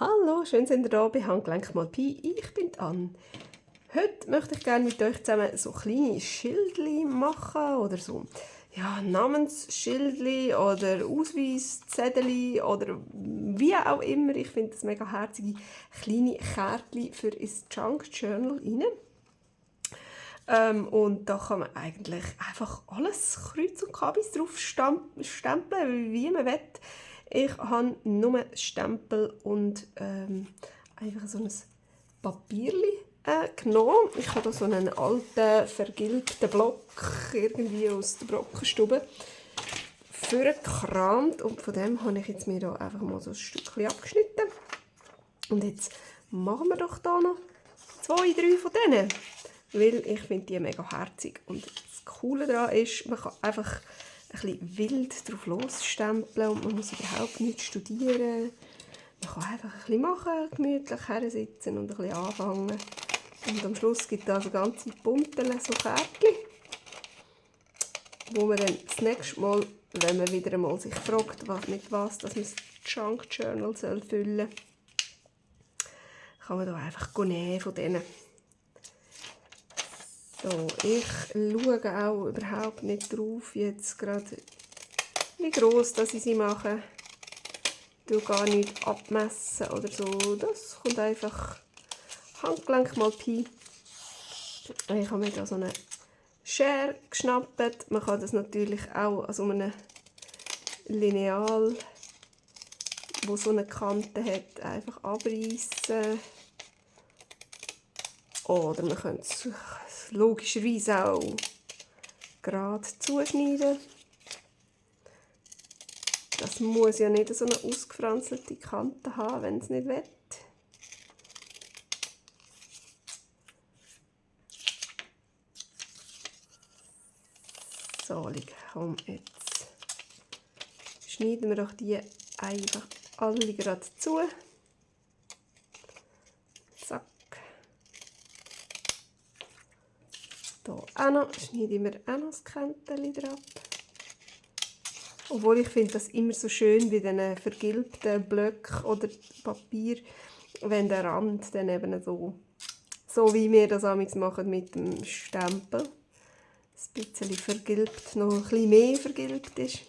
Hallo, schön sind ihr da bei Handgelenk mal Pi. Ich bin Anne. Heute möchte ich gerne mit euch zusammen so kleine Schildchen machen oder so. Ja, Namensschildchen oder Ausweiszettel oder wie auch immer. Ich finde das mega herzige kleine Kärtchen für ins Junk Journal rein. Und da kann man eigentlich einfach alles kreuz und kabis drauf stempeln, wie man will. Ich habe nur Stempel und einfach so ein Papierli genommen. Ich habe da so einen alten, vergilbten Block irgendwie aus der Brockenstube vorgekramt und von dem habe ich jetzt mir da einfach mal so ein Stückchen abgeschnitten. Und jetzt machen wir doch da noch 2, 3 von denen. Weil ich finde die mega herzig. Und das Coole daran ist, man kann einfach ein bisschen wild drauf losstempeln und man muss überhaupt nichts studieren. Man kann einfach ein bisschen machen, gemütlich hersitzen und ein bisschen anfangen. Und am Schluss gibt es also ganze Bunteln, so Kärtchen, wo man dann das nächste Mal, wenn man wieder einmal sich fragt, mit was dass man das Junk Journal füllen soll, kann man da einfach nehmen von denen. So, ich schaue auch überhaupt nicht drauf, jetzt gerade wie gross dass ich sie mache. Ich tue gar nicht abmessen oder so. Das kommt einfach Handgelenk mal Pi. Ich habe mir da so eine Schere geschnappt. Man kann das natürlich auch an so einem Lineal, wo so eine Kante hat, einfach abreißen. Oder man könnte es logischerweise auch gerade zuschneiden. Das muss ja nicht so eine ausgefranzelte Kante haben, wenn es nicht will. So, komm, jetzt schneiden wir doch die einfach alle gerade zu. Zack. Hier auch noch, schneiden wir auch noch das Käntchen drauf. Obwohl ich finde das immer so schön bei diesen vergilbten Blöcken oder Papier, wenn der Rand dann eben so wie wir das amigs machen mit dem Stempel, ein bisschen vergilbt, noch ein bisschen mehr vergilbt ist.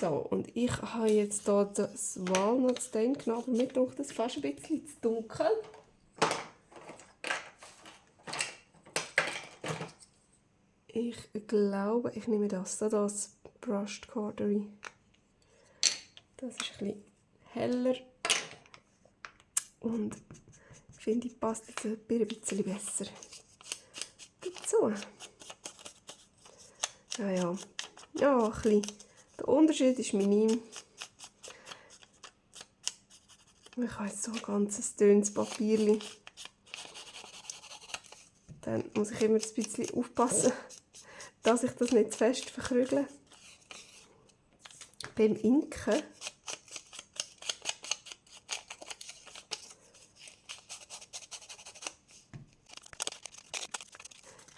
So, und ich habe jetzt hier das Walnutsstein genommen, aber mir tut das fast ein bisschen zu dunkel. Ich glaube, ich nehme das Brushed Cordery. Das ist ein bisschen heller und ich finde, die passt jetzt ein bisschen besser dazu. Ja, ein bisschen. Der Unterschied ist minim. Ich habe jetzt so ein ganzes dünnes Papierchen. Dann muss ich immer ein bisschen aufpassen, dass ich das nicht zu fest verkrügle. Beim Inken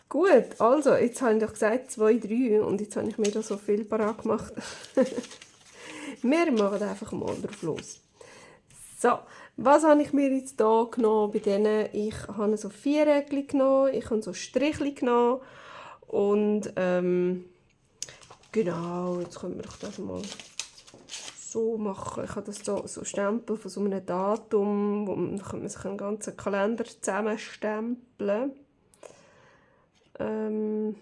gut, also jetzt habe ich doch gesagt 2, 3 und jetzt habe ich mir da so viel parat gemacht. Wir machen einfach mal drauf los. So, was habe ich mir jetzt hier genommen bei denen? Ich habe so Viereckchen genommen, ich habe so Strichchen genommen und genau, jetzt können wir das mal so machen. Ich habe das hier so Stempel von so einem Datum, wo man sich einen ganzen Kalender zusammenstempeln. Genau,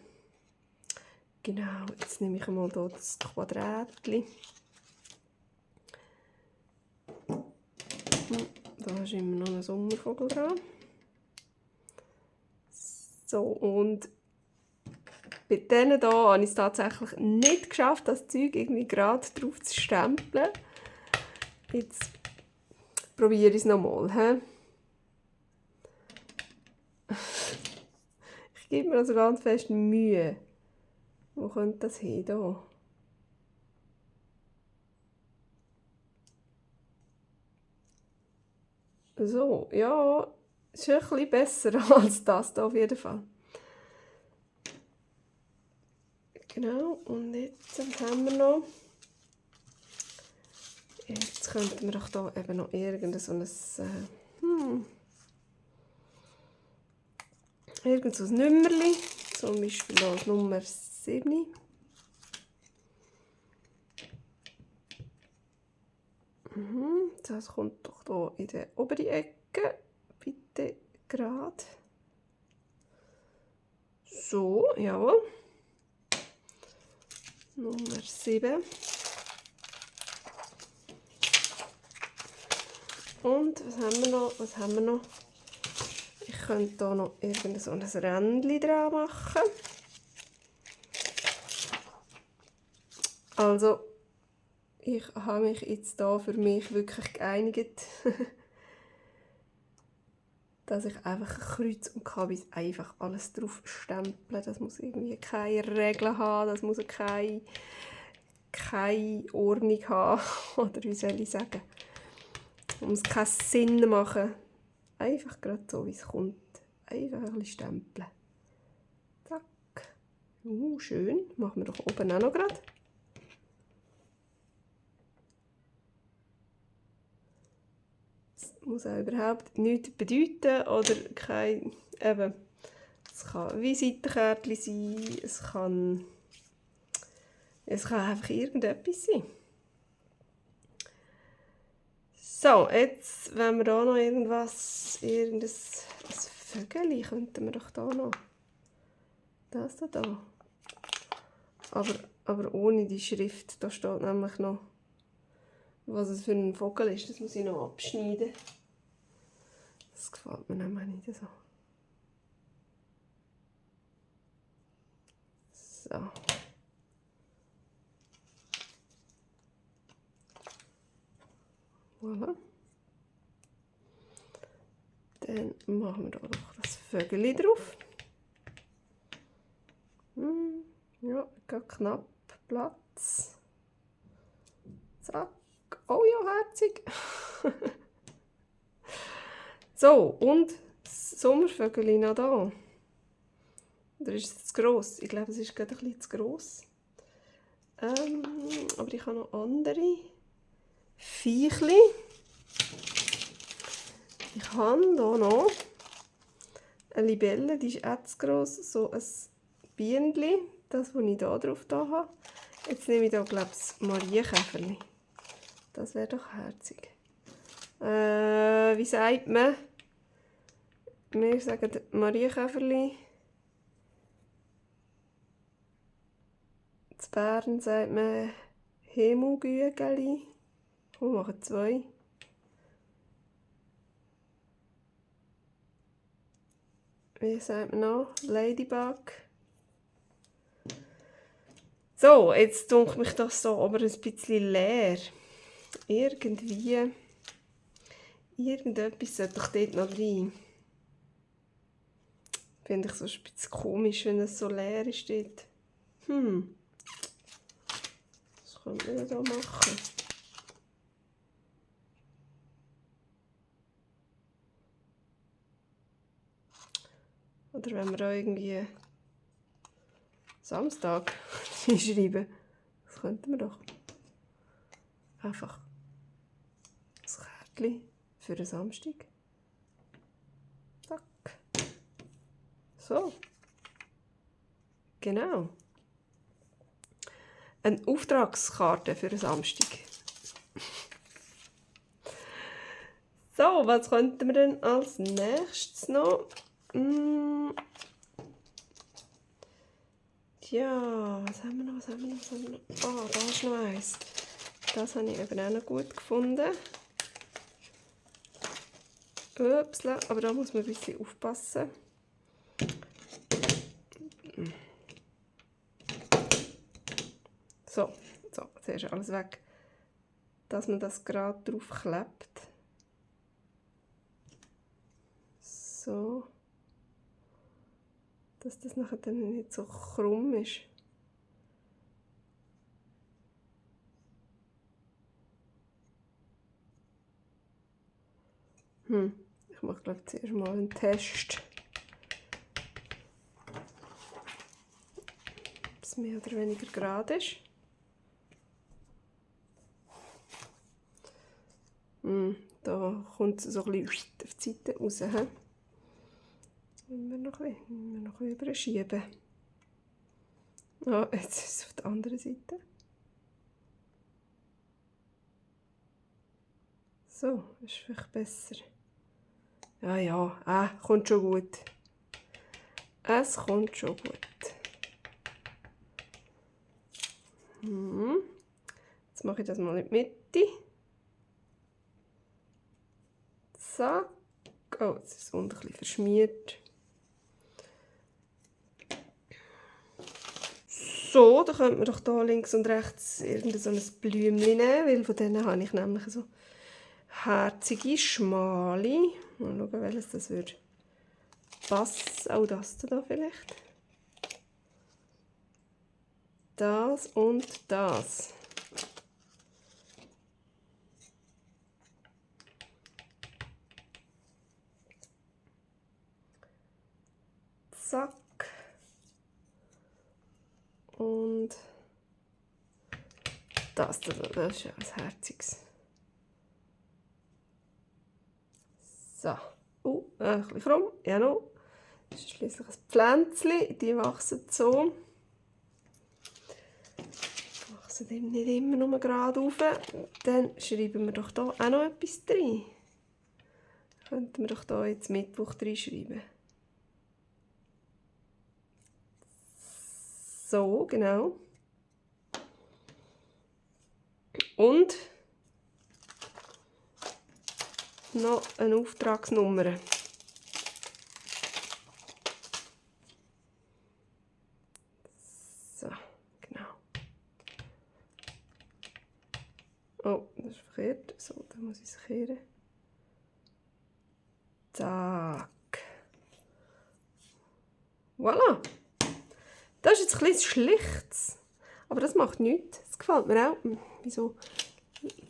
jetzt nehme ich mal hier das Quadrätchen. Da ist immer noch ein Sommervogel dran. So, und bei denen hier habe ich es tatsächlich nicht geschafft, das Zeug irgendwie gerade drauf zu stempeln. Jetzt probiere ich es nochmal. Ich gebe mir also ganz fest Mühe. Wo könnte das hin? Hier. So, ja, ist ein bisschen besser als das hier auf jeden Fall. Genau, und jetzt haben wir noch Jetzt könnten wir doch hier eben noch irgend so ein Nummerli, zum Beispiel als Nummer 7. Das kommt doch hier in die obere Ecke, bitte gerade. So, jawohl. Nummer 7. Und was haben wir noch? Ich könnte hier noch irgend so ein Rändchen dran machen. Also, ich habe mich jetzt hier für mich wirklich geeinigt, dass ich einfach ein Kreuz und Kabis einfach alles drauf stemple. Das muss irgendwie keine Regeln haben, das muss keine Ordnung haben. Oder wie soll ich sagen? Es muss keinen Sinn machen. Einfach gerade so, wie es kommt. Einfach ein bisschen stempeln. Zack. Schön. Machen wir doch oben auch noch gerade. Das muss auch überhaupt nichts bedeuten oder kein... Eben, es kann Visitenkärtchen sein, es kann einfach irgendetwas sein. So, jetzt, wenn wir da noch irgendein Vögel, könnten wir doch da noch. Das da. Aber ohne die Schrift. Da steht nämlich noch, was es für ein Vogel ist. Das muss ich noch abschneiden. Das gefällt mir nämlich nicht so. So. Voilà. Dann machen wir da noch das Vögel drauf. Ja, geht knapp Platz. Zack. Oh ja, herzig. So, und das Sommervögel noch da. Oder ist es zu gross? Ich glaube, es ist gerade ein bisschen zu gross. Aber ich habe noch andere Viechli. Ich habe hier noch eine Libelle, die ist auch zu gross. So ein Bienenli, das, was ich hier drauf habe. Jetzt nehme ich hier, glaube ich, Marienkäferli. Das wäre doch herzig. Wie sagt man? Wir sagen Marienkäferli. In Bern sagt man Hemugügeli. Wir machen 2. Wie sagt man noch? Ladybug. So, jetzt dunkelt mich das so aber ein bisschen leer. Irgendetwas sollte doch dort noch rein. Finde ich so ein bisschen komisch, wenn es so leer ist dort. Was könnte man da machen? Oder wenn wir da irgendwie Samstag schreiben, das könnten wir doch. Einfach ein Kärtchen für den Samstag. Zack. So. Genau. Eine Auftragskarte für den Samstag. So, was könnten wir denn als nächstes noch? Ja, was haben wir noch? Ah, da ist noch eins. Das habe ich eben auch noch gut gefunden. Upsla, aber da muss man ein bisschen aufpassen. So, zuerst alles weg. Dass man das gerade drauf klebt. So. Dass das nachher dann nicht so krumm ist. Ich mache, glaube ich, zuerst mal einen Test. Ob es mehr oder weniger gerade ist. Da kommt es so ein bisschen auf die Seite raus. He? Müssen wir noch ein bisschen überschieben. Ah, jetzt ist es auf der anderen Seite. So, ist vielleicht besser. Ja, kommt schon gut. Es kommt schon gut. Jetzt mache ich das mal in die Mitte. Zack. Oh, jetzt ist es unten ein bisschen verschmiert. So, dann könnte man doch hier links und rechts irgendein so ein Blümchen nehmen, weil von denen habe ich nämlich so herzige, schmale. Mal schauen, welches das würde passen. Auch das da vielleicht. Das und das. Zack. Und das ist ja was Herziges. So. Ein bisschen krumm. Ja, noch. Das ist schliesslich ein Pflänzchen. Die wachsen so. Die wachsen eben nicht immer nur gerade rauf. Dann schreiben wir doch hier auch noch etwas rein. Könnten wir doch hier jetzt Mittwoch reinschreiben. So, genau. Und noch eine Auftragsnummer. So, genau. Oh, das ist verkehrt. So, dann muss ich es kehren. Zack. Voilà. Das ist jetzt ein bisschen schlichtes. Aber das macht nichts. Das gefällt mir auch. Wieso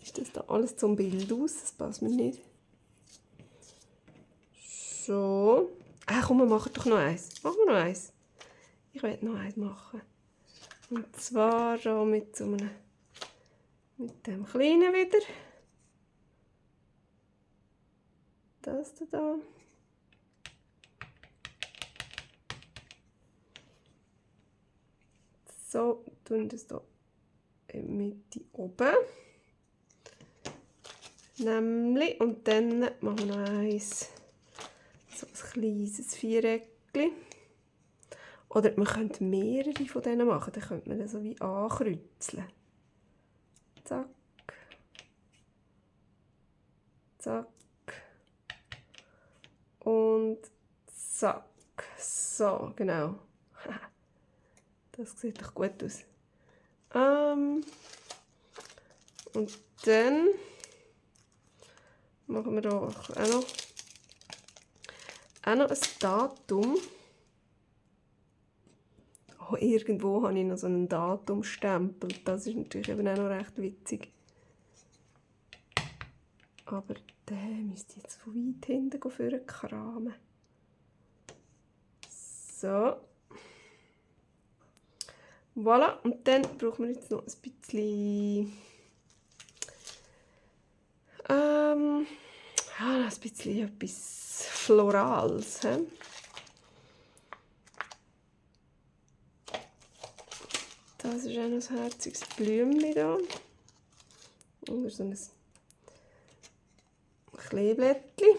ist das da alles zum Bild aus? Das passt mir nicht. So. Komm, wir machen doch noch eins. Machen wir noch eins. Ich werde noch eins machen. Und zwar schon mit dem kleinen wieder. Das da. So, tun das hier in der Mitte oben. Nämlich, und dann machen wir noch eins, so ein kleines Viereckchen. Oder man könnte mehrere von denen machen, dann könnte man das so wie ankreuzeln. Zack. Zack. Und zack. So, genau. Das sieht doch gut aus. Und dann machen wir hier auch noch ein Datum. Oh, irgendwo habe ich noch so einen Datumstempel. Das ist natürlich eben auch noch recht witzig. Aber der müsste jetzt von weit hinten vorkramen. So. Voilà. Und dann brauchen wir jetzt noch ein bisschen etwas Florales. He? Das ist auch ein herziges Blümchen hier. Oder so ein Kleeblättchen.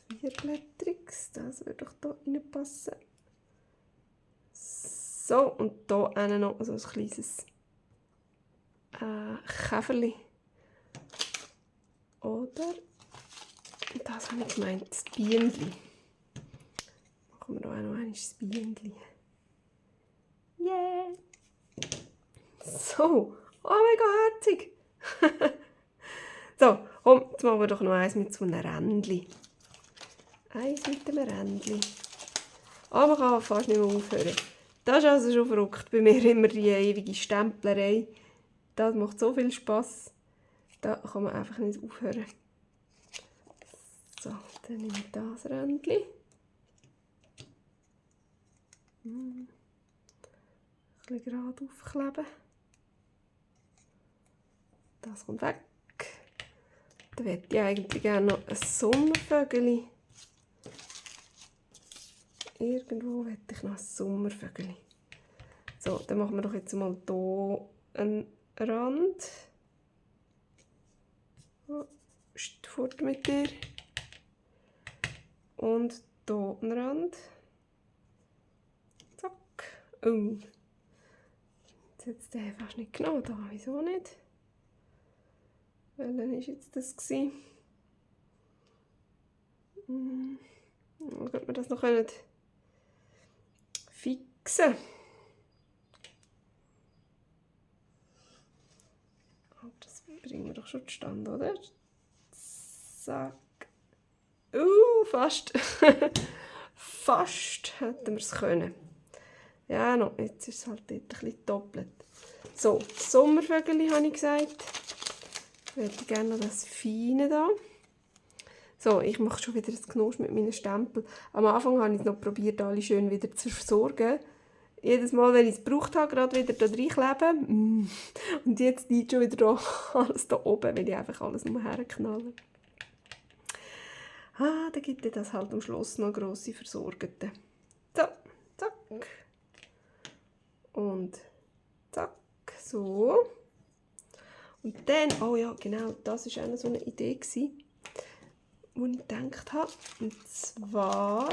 Ein vierblättriges. Das würde doch hier reinpassen. So, und hier noch so ein kleines Käferli. Oder, das habe ich gemeint, das Bienenli. Machen wir hier auch noch ein Bienenli. Yeah! So, oh mega herzig! So, komm, jetzt machen wir doch noch eins mit so einem Rändchen. Eins mit dem Rändchen. Aber man kann fast nicht mehr aufhören. Das ist also schon verrückt. Bei mir immer die ewige Stemplerei. Das macht so viel Spass. Da kann man einfach nicht aufhören. So, dann nehme ich das Rändchen. Ein bisschen gerade aufkleben. Das kommt weg. Dann hätte ich eigentlich gerne noch ein Sommervögel. Irgendwo hätte ich noch ein Sommervögel. So, dann machen wir doch jetzt mal hier einen Rand. Fort mit dir. Und hier einen Rand. Zack. Oh. Jetzt hat es den fast nicht genommen. Da. Wieso nicht? Welcher war jetzt das? Ob wir das noch fixen können. Das bringen wir doch schon zustande, oder? Zack. Fast. Fast hätten wir es können. Ja, no, jetzt ist es halt dort ein bisschen doppelt. So, Sommervögel habe ich gesagt. Ich hätte gerne noch das Feine da. So, ich mache schon wieder das Knusch mit meinen Stempeln. Am Anfang habe ich es noch probiert, alle schön wieder zu versorgen. Jedes Mal, wenn ich es gebraucht habe, gerade wieder da reinkleben. Und jetzt liegt schon wieder da alles da oben, weil ich einfach alles nur herknalle. Dann gibt es das halt am Schluss noch grosse Versorgete. So, zack. Und zack, so. Und dann, oh ja, genau, das war auch so eine Idee, die ich gedacht habe. Und zwar,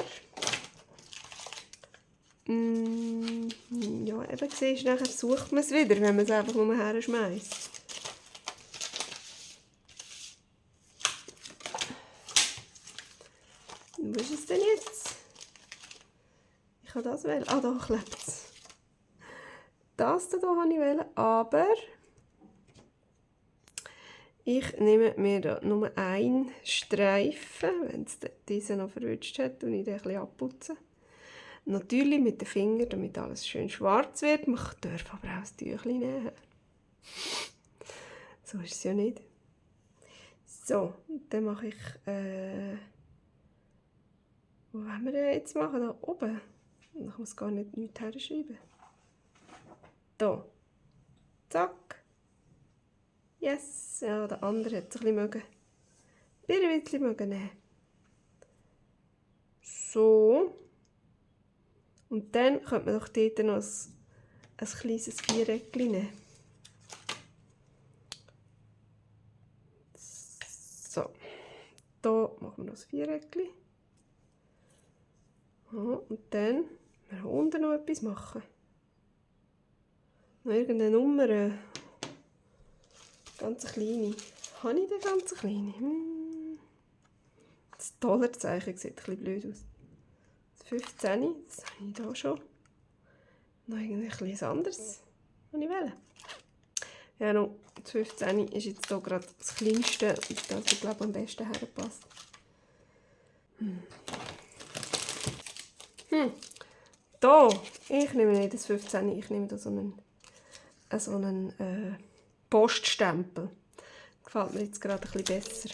ja, eben siehst du, nachher sucht man es wieder, wenn man es einfach nur her schmeißt. Wo ist es denn jetzt? Ich habe das wählen. Da klebt es. Das hier habe ich wählen, aber ich nehme mir da nur einen Streifen, wenn es diesen noch verrutscht hat, und ich den ein bisschen abputzen. Natürlich mit den Fingern, damit alles schön schwarz wird. Man darf aber auch ein Tüchlein nehmen. So ist es ja nicht. So, dann mache ich, wo wollen wir denn jetzt machen? Da oben. Ich muss gar nicht nichts herschreiben. Da. Zack. Yes. Ja, der andere hat es ein bisschen nehmen. So. Und dann könnte man doch dort noch ein kleines Viereckchen nehmen. So. Da machen wir noch ein Viereckchen. Und dann wir unten noch etwas machen. Noch irgendeine Nummer. Ganz kleine. Habe ich den ganz kleine? Das Dollarzeichen sieht ein bisschen blöd aus. Das 15, das habe ich hier schon. Noch etwas anderes, was ich will. Ja, noch das 15 ist jetzt hier gerade das kleinste und das, was, glaube ich, am besten herpasst. Da, ich nehme nicht das 15, ich nehme da so einen Poststempel. Gefällt mir jetzt gerade ein bisschen besser.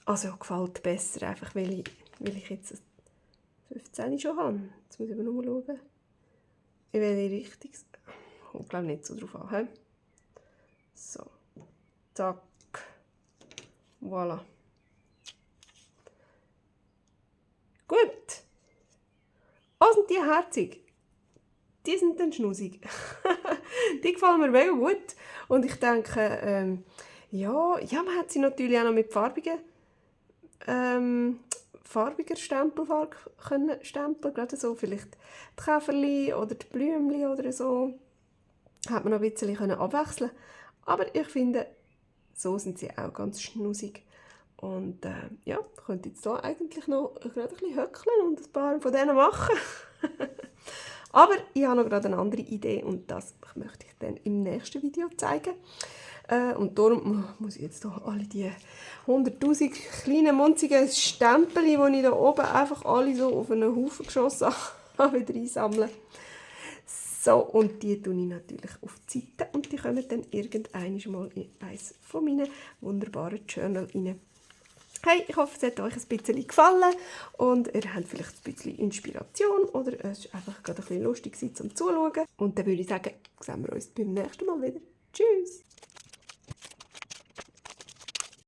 Also gefällt besser, einfach weil ich jetzt das 15 schon habe. Jetzt muss ich aber nur schauen, in welche Richtung. Kommt, glaube ich, nicht so drauf an. He? So, zack, voilà. Gut. Oh, sind die herzig. Die sind dann schnussig. Die gefallen mir mega gut. Und ich denke, ja, man hat sie natürlich auch noch mit farbiger Stempelfarbe können stempeln. Gerade so vielleicht die Käferli oder die Blümchen oder so. Hat man noch ein bisschen abwechseln können. Aber ich finde, so sind sie auch ganz schnussig. Und ja, ich könnte jetzt hier eigentlich noch gerade ein bisschen höckeln und ein paar von denen machen. Aber ich habe noch gerade eine andere Idee und das möchte ich dann im nächsten Video zeigen. Und darum muss ich jetzt hier alle die 100'000 kleinen, munzigen Stempel, die ich hier oben einfach alle so auf einen Haufen geschossen habe, wieder einsammeln. So, und die tue ich natürlich auf die Seite und die kommen dann irgendwann mal in eines von meinen wunderbaren Journal rein. Hey, ich hoffe, es hat euch ein bisschen gefallen und ihr habt vielleicht ein bisschen Inspiration oder es war einfach gerade ein bisschen lustig zum Zuschauen. Und dann würde ich sagen, sehen wir uns beim nächsten Mal wieder. Tschüss!